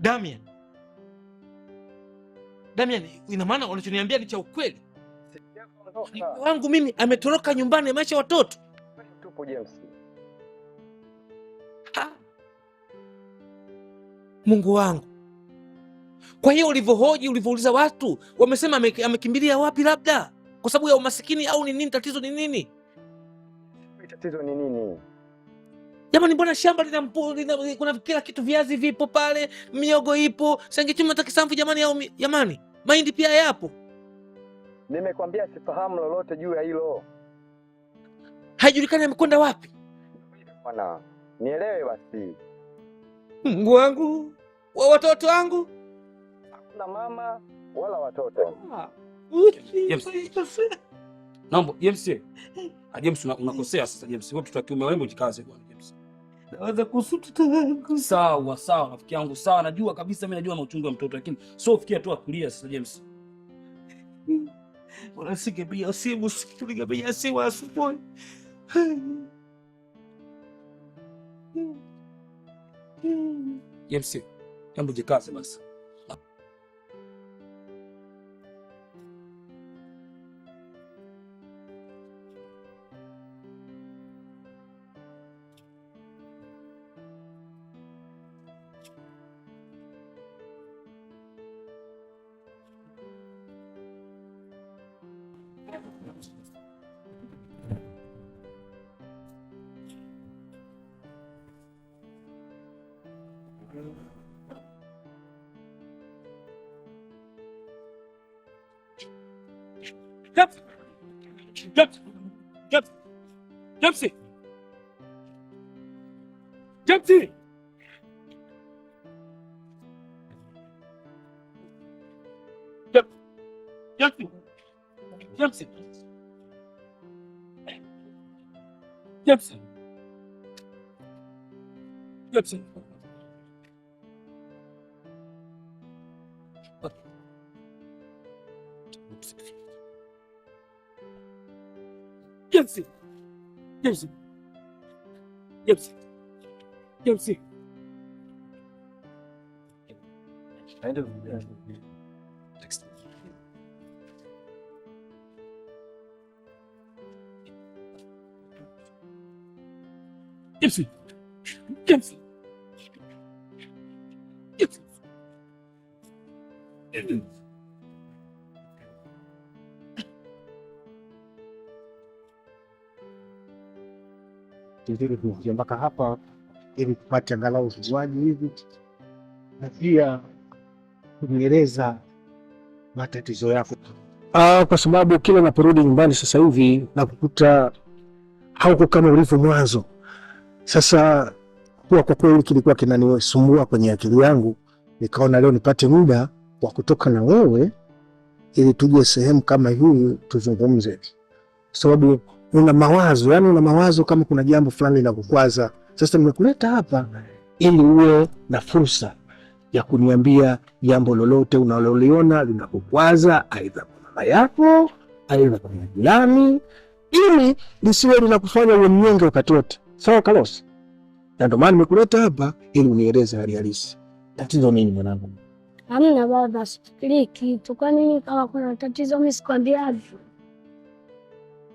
Damian. Damian, ina maana unachoniambia ni cha ukweli? Mke wangu mimi ametoroka nyumbani, ameacha watoto. Tupo James. Ha? Mungu wangu. Kwa hiyo ulivyohoji, ulivyouliza watu, wamesema amekimbilia wapi, labda kwa sababu ya umasikini au ni nini? Tatizo ni nini? Tatizo ni nini? Jamani, mbona shamba lina, kuna kila kitu, viazi vipo pale, miogo ipo, sengichuma hata kisamvu jamani, au jamani, mahindi pia yapo. Nimekwambia sifahamu lolote juu ya hilo. Haijulikani amekwenda wapi. Bwana, nielewe basi. Mungu wangu, wa watoto wangu. Hakuna mama wala watoto. James. Naomba James. James, unakosea sasa James. Wewe mtoto wa kiume, wewe ujikaze bwana James. Naweza kusutu tangu. Sawa sawa rafiki yangu, sawa, najua kabisa, mimi najua mauchungu ya mtoto, lakini sio fikia tu akulia sasa James. Bwana, singepiga simu, singepiga simu asubuhi. James, hebu jikaze basi. James! James! James! James! James! James! James! James! James! James! James! James! James! Text. James! James! James! James! Vizuri kuja mpaka hapa ili tupate angalau vinywaji hivi na pia kunieleza matatizo yako. Kwa sababu kila naporudi nyumbani sasa hivi nakukuta hauko kama ulivyo mwanzo. Sasa kuwa kwa kweli kilikuwa kinanisumbua kwenye akili yangu, nikaona leo nipate muda wa kutoka na wewe ili tuje sehemu kama hii tuzungumze, kwa sababu una mawazo, yani una mawazo kama kuna jambo fulani linakukwaza. Sasa nimekuleta hapa ili uwe na fursa ya kuniambia jambo lolote unaloliona linakukwaza, aidha kwa mama yako, aidha kwa majirani, ili lisiwe linakufanya uwe mnyonge wakati wote. Sawa Carlos? Na ndio maana nimekuleta hapa ili unieleze hali halisi. Tatizo nini mwanangu? Hamna baba, sifikirii kitu. Kwa nini kama kuna tatizo mimi sikwambiaje?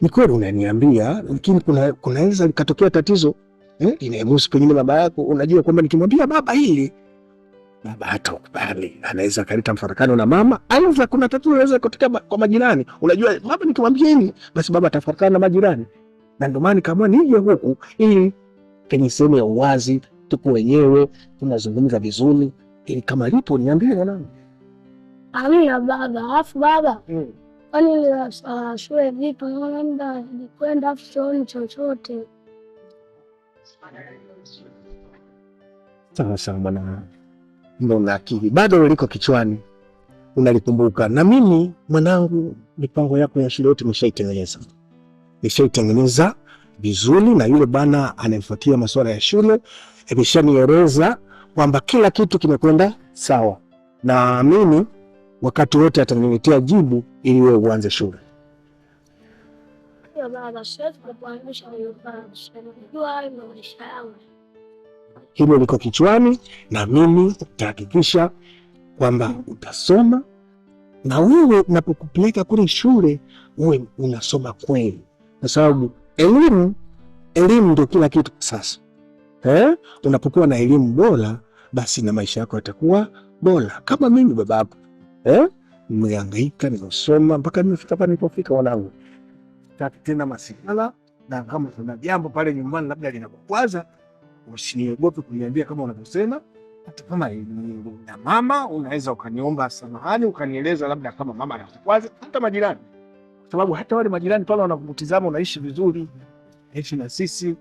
Ni kweli unaniambia, lakini kunaweza likatokea tatizo linamhusu pengine baba yako. Unajua kwamba nikimwambia baba hili, baba hatakubali, anaweza akaleta mfarakano na mama. Aidha kuna tatizo linaweza kutokea kwa majirani. Unajua baba nikimwambia hili, basi baba atafarakana na majirani. Na ndio maana nikaamua nije huku ili kwenye sehemu ya uwazi, tuko wenyewe, tunazungumza vizuri, ili kama lipo niambie mwanangu. Hamna baba. Alafu baba, kwani ile shule vipi? Naona muda nilikwenda afu sioni chochote. Sawa sawa mwanangu, ndio una akili bado liko kichwani, unalikumbuka. Na mimi mwanangu, mipango yako ya shule yote nimeshaitengeneza, nishaitengeneza vizuri, na yule bwana anayefuatia masuala ya shule ameshanieleza kwamba kila kitu kimekwenda sawa, na mimi wakati wote ataniletea jibu ili wewe uanze shule. Ndio baba, siwezi kukuangusha nyumbani. Najua hayo ndio maisha yangu. Hilo liko kichwani na mimi nitahakikisha kwamba utasoma, na wewe unapokupeleka kule shule uwe unasoma kweli, kwa sababu elimu ndio kila kitu sasa. Unapokuwa na elimu bora, basi na maisha yako yatakuwa bora. Kama mimi babako, nimehangaika, nimesoma mpaka nimefika hapa nilipofika mwanangu. Sitaki tena masigala, na kama kuna jambo pale nyumbani labda linakukwaza, usiniogope kuniambia kama unavyosema. Hata kama na mama unaweza ukaniomba samahani, ukanieleza labda kama mama anakukwaza, hata majirani. Kwa sababu hata wale majirani pale wanakutizama unaishi vizuri, unaishi na sisi,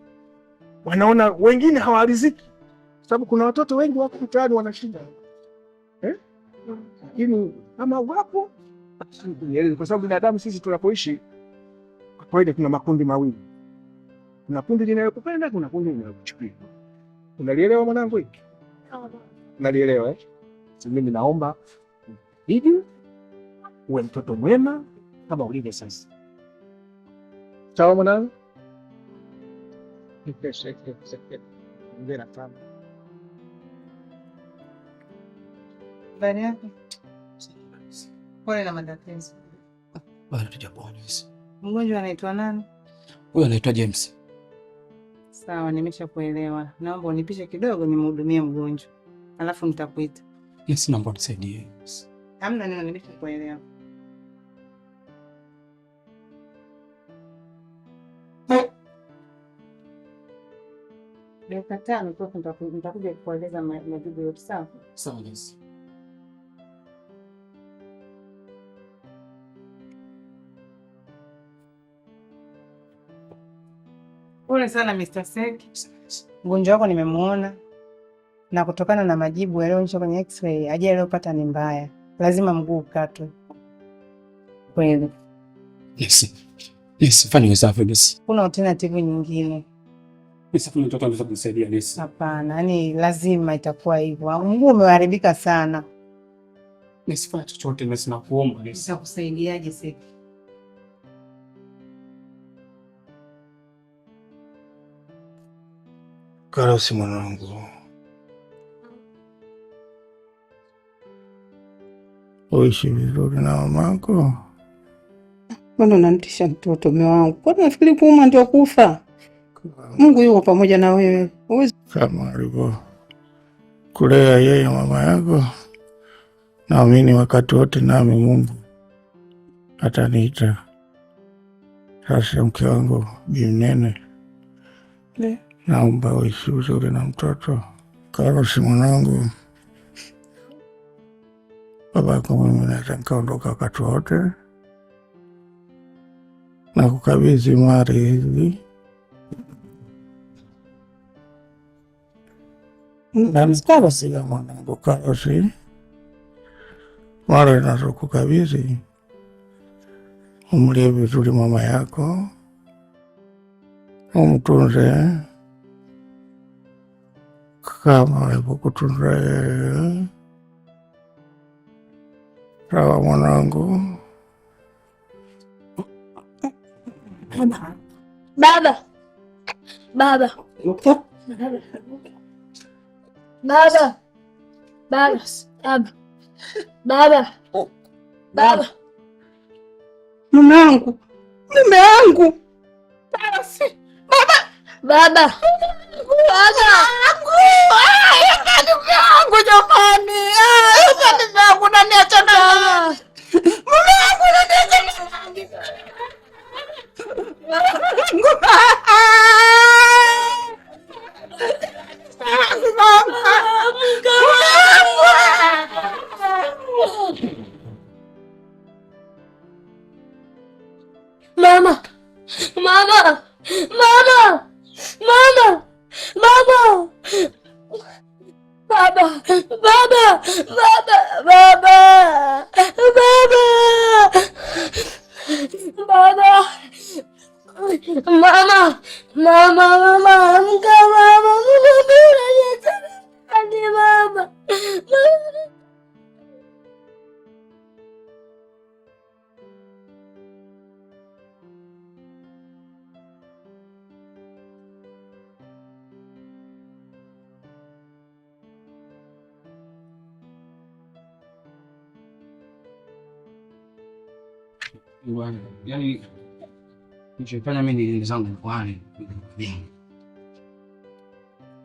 wanaona wengine hawariziki. Kwa sababu kuna watoto wengi wako mtaani wana shida. Lakini kama wapo basi nieleze, kwa sababu binadamu sisi tunapoishi kwa kawaida kuna makundi mawili. Kuna kundi linalokupenda, kuna kundi linalokuchukia. Unalielewa mwanangu hiki? Unalielewa eh? So mimi naomba hivi uwe mtoto mwema kama ulivyo sasa. Sawa mwanangu? Hongera sana. Habari yako? Pole na matatizo. Bado tujapona hizi. Mgonjwa anaitwa nani? Huyo anaitwa James. Sawa, nimeshakuelewa. Naomba unipishe kidogo nimhudumie mgonjwa. Alafu nitakuita. Yes, naomba unisaidie. Hamna neno, nimeshakuelewa. Dakika 5 tu nitakuja kukueleza majibu yote, sawa? Sawa, yes. Pole sana Mr. Seki. Mgonjwa wako nimemuona, na kutokana na majibu yaliyoonyeshwa kwenye x-ray, ajali aliyopata ni mbaya. Lazima mguu ukatwe. Kweli. Yes. Yes, fanya usafi yes. Kuna alternative nyingine? Yes, kuna mtoto anaweza kunisaidia yes. Hapana, yani lazima itakuwa hivyo. Mguu umeharibika sana. Yes, fanya chochote yes, nakuomba yes. Nitakusaidiaje Seki? Karosi mwanangu, uishi vizuri na mamako. Mbona unanitisha mtoto mume wangu? Kwani unafikiri kuuma ndio kufa? Mungu yuko pamoja na wewe. Huwezi kama alivyo kulea yeye mama yako, naamini wakati wote nami Mungu ataniita. Sasa mke wangu Bi Mnene, naomba uishi vizuri na mtoto Karosi mwanangu. Babako mimi naweza nikaondoka wakati wote na kukabidhi mali hizi. Karosi mwanangu, Karosi, mali nazokukabidhi umlie vizuri mama yako, umtunze kama alivyokutunza yeye. Sawa mwanangu? Baba. Baba. Baba. Baba. Baba. Baba. Baba. Mume wangu. Mume wangu. Basi. Baba. Baba. Baba. Mungu jamani. Mume wangu unaniacha na nani? Mume wangu unaniacha na nani? Mama. Mama. Mama. Mama. Mama. Baba. Baba. Baba. Baba. Baba. Baba. Mama. Mama, mama, amka mama. Mama, mama. Mama. Yaani nilichofanya mimi ni zangu mkoani.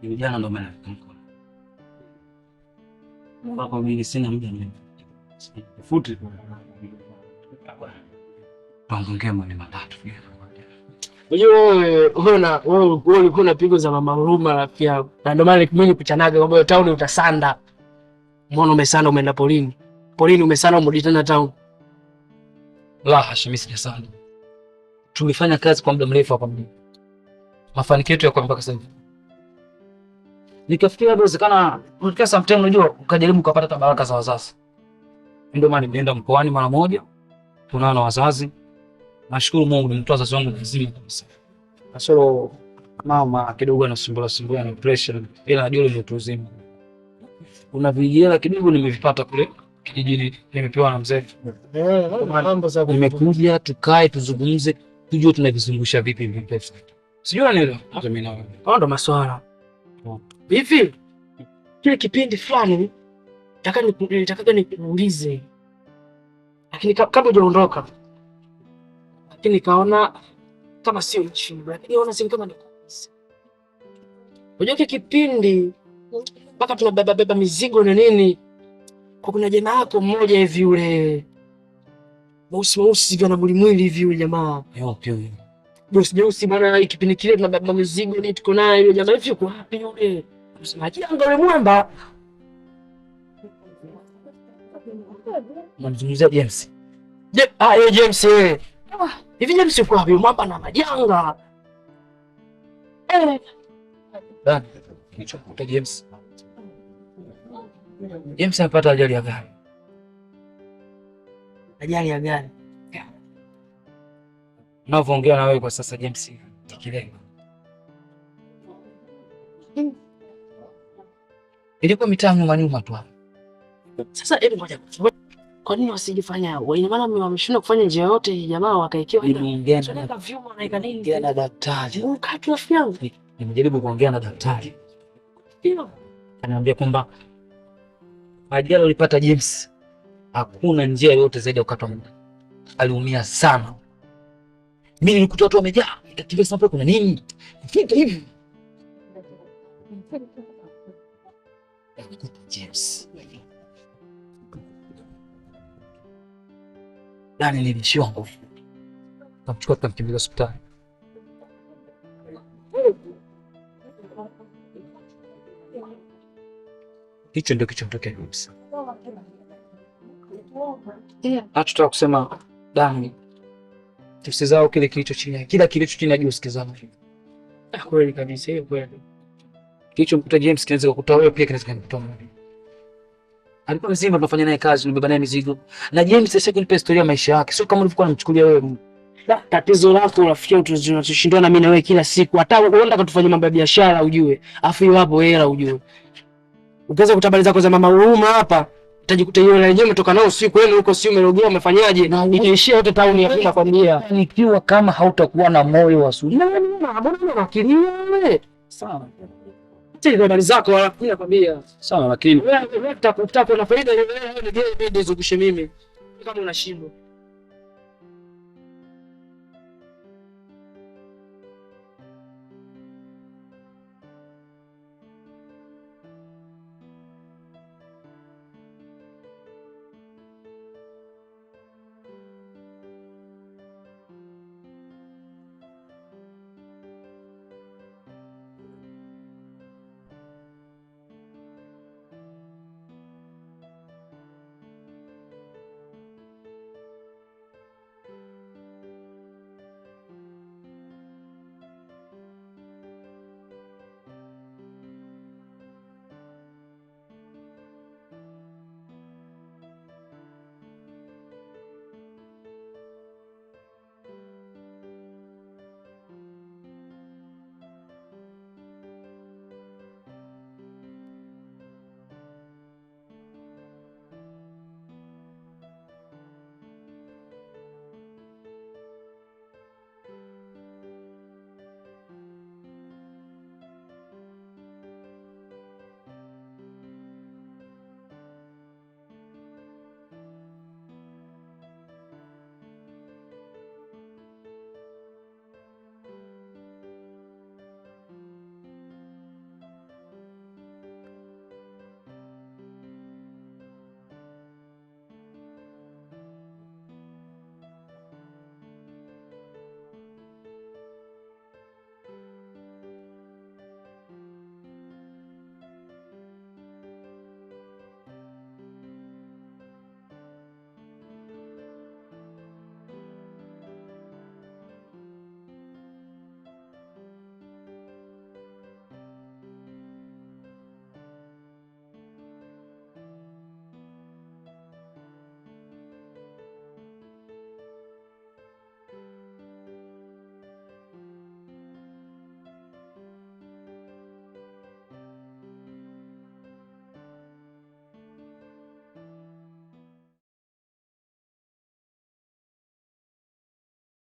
Ni jana ndo maana niko. Baba mimi sina muda mimi. Futi. Tuongee mambo matatu. Unajua wewe unaona wewe ulikuwa unapigo za mama huruma rafiki yangu. Na ndio maana mimi nikuchanaga kwamba town utasanda. Mbona umesanda umeenda polini? Polini umesanda umerudi tena town. La hasha, mimi sijasanda. Tumefanya kazi kwa muda mrefu hapa mjini. Mafanikio yetu yako mpaka sasa hivi. Nikafikiria inawezekana ukikaa sometime unajua ukajaribu kupata hata baraka za wazazi. Ndio maana nimeenda mkoani mara moja. Tunao na wazazi. Nashukuru Mungu nimetoa wazazi wangu vizuri kabisa. Kasoro mama kidogo anasumbua sumbua na pressure, ila najua ni mtu mzima. Kuna vijela kidogo nimevipata kule kijijini, nimepewa na mzee. Nimekuja tukae tuzungumze, tujue tunavizungusha vipi hivi pesa. Sijui unanielewa? Mimi na wewe. Hapo ndo maswala. Hivi kile kipindi fulani nataka nikuulize. Lakini kabla hujaondoka, lakini nikaona kama sio issue, lakini naona sio kama nikuulize. Unajua kile kipindi mpaka tunabeba beba mizigo na nini, kwa kuna jamaa yako mmoja hivi yule mweusi mweusi hivi ana mwili mwili hivi yule jamaa. Yopi huyo. Bosi jeusi bwana, kipindi kile tunabeba mizigo ni tuko naye yule jamaa hivi yuko wapi yule? Msemaji anga yule mwamba. Unamzungumzia James. Yeye James yeye. Hivi James yuko wapi? Mwamba na majanga. Dani, kilichokuta James. James amepata ajali ya gari. Ajali ya gari. Ninavyoongea na wewe kwa sasa James ni kilema. Ilikuwa mitaa nyuma nyuma tu hapo. Sasa hebu ngoja. Kwa nini wasijifanya? Ina maana wameshindwa kufanya njia yote jamaa wakaikiwa. Nimeongea na vyuma na nini? Na daktari. Ukatu rafiki yangu. Nimejaribu kuongea na daktari. Ndio. Ananiambia kwamba ajali alipata James hakuna njia yoyote zaidi ya kukatwa mguu. Aliumia sana. Mimi nilikuta watu wamejaa, nikakimbia sana kuna nini? Kufika hivi. Nikuta James. Yaani nilishiwa nguvu. Tukamchukua tukamkimbiza hospitali. Hicho ndio kilichomtokea James. Nachotaka kusema Dani, tusizao kile kilicho chini, kila kilicho chini ya juu usikizao. Kweli kabisa, hiyo kweli. Kilichomkuta James kinaweza kukuta wewe pia, kinaweza kukuta mimi. Alikuwa mzima, tunafanya naye kazi, tunabeba naye mizigo. Na James sasa kunipa historia maisha yake, sio kama ulivyokuwa unamchukulia wewe. Tatizo lako rafiki, tunashindana mimi na wewe kila siku. Hata unaenda katufanya mambo ya biashara ujue, afu hiyo hapo hela ujue. Ukianza kutabari zako za mama huruma hapa, utajikuta hiyo hela yenyewe umetoka nayo usiku wenu huko, si umerogea umefanyaje? Itaishia yote tauni ya nakwambia. Nikiwa kama hautakuwa na moyo wa suri. Na mbona una akili wewe? Sawa. Sasa habari zako rafiki nakwambia. Sawa, lakini wewe utakutaka na faida wewe ndio nizungushe mimi. Kama unashindwa.